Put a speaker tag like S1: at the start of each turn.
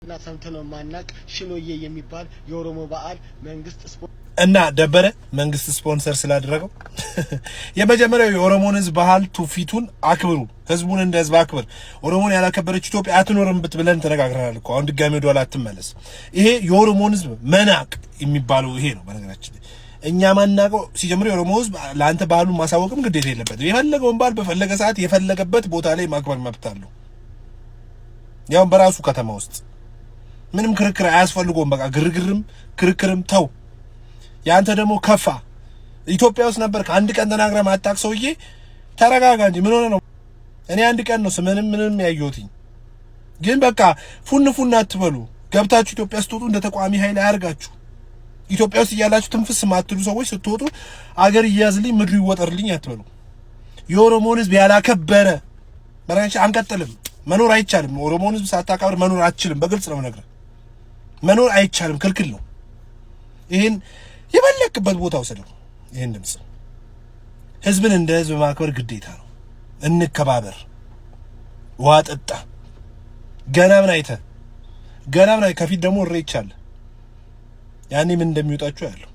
S1: እና ሰምተነው ማናቅ ሽኖዬ የሚባል የኦሮሞ በዓል መንግስት
S2: እና ደበረ መንግስት ስፖንሰር ስላደረገው የመጀመሪያው የኦሮሞን ህዝብ ባህል ትውፊቱን አክብሩ። ህዝቡን እንደ ህዝብ አክብር። ኦሮሞን ያላከበረች ኢትዮጵያ አትኖርም ብለን ተነጋግረናል እኮ። አሁን ድጋሚ ወደኋላ አትመለስ። ይሄ የኦሮሞን ህዝብ መናቅ የሚባለው ይሄ ነው። በነገራችን ላይ እኛ ማናቀው ሲጀምር የኦሮሞ ህዝብ ለአንተ ባህሉን ማሳወቅም ግዴታ የለበትም። የፈለገውን ባህል በፈለገ ሰዓት የፈለገበት ቦታ ላይ ማክበር መብት አለው። ያው በራሱ ከተማ ውስጥ ምንም ክርክር አያስፈልገውም። በቃ ግርግርም ክርክርም ተው። ያንተ ደግሞ ከፋ። ኢትዮጵያ ውስጥ ነበር አንድ ቀን ተናግረህ ማታውቅ ሰውዬ ተረጋጋ እንጂ ምን ሆነ ነው? እኔ አንድ ቀን ነው ስምንም ምንም ያየሁትኝ። ግን በቃ ፉን ፉን አትበሉ። ገብታችሁ ኢትዮጵያ ስትወጡ እንደ ተቃዋሚ ኃይል አያርጋችሁ። ኢትዮጵያ ውስጥ እያላችሁ ትንፍስ ማትሉ ሰዎች ስትወጡ አገር እያዝልኝ ምድሩ ይወጠርልኝ አትበሉ። የኦሮሞን ህዝብ ያላከበረ በራንቺ አንቀጥልም። መኖር አይቻልም። ኦሮሞን ህዝብ ሳታከብር መኖር አትችልም። በግልጽ ነው የምነግርህ። መኖር አይቻልም፣ ክልክል ነው። ይሄን የፈለክበት ቦታ ውሰደው። ይሄን ድምጽ ህዝብን እንደ ህዝብ ማክበር ግዴታ ነው። እንከባበር። ውሃ ጠጣ። ገና ምን አይተህ ገና ምን አይተህ ከፊት ደግሞ እሬቻ አለ። ያኔ ምን እንደሚወጣችሁ ያለው።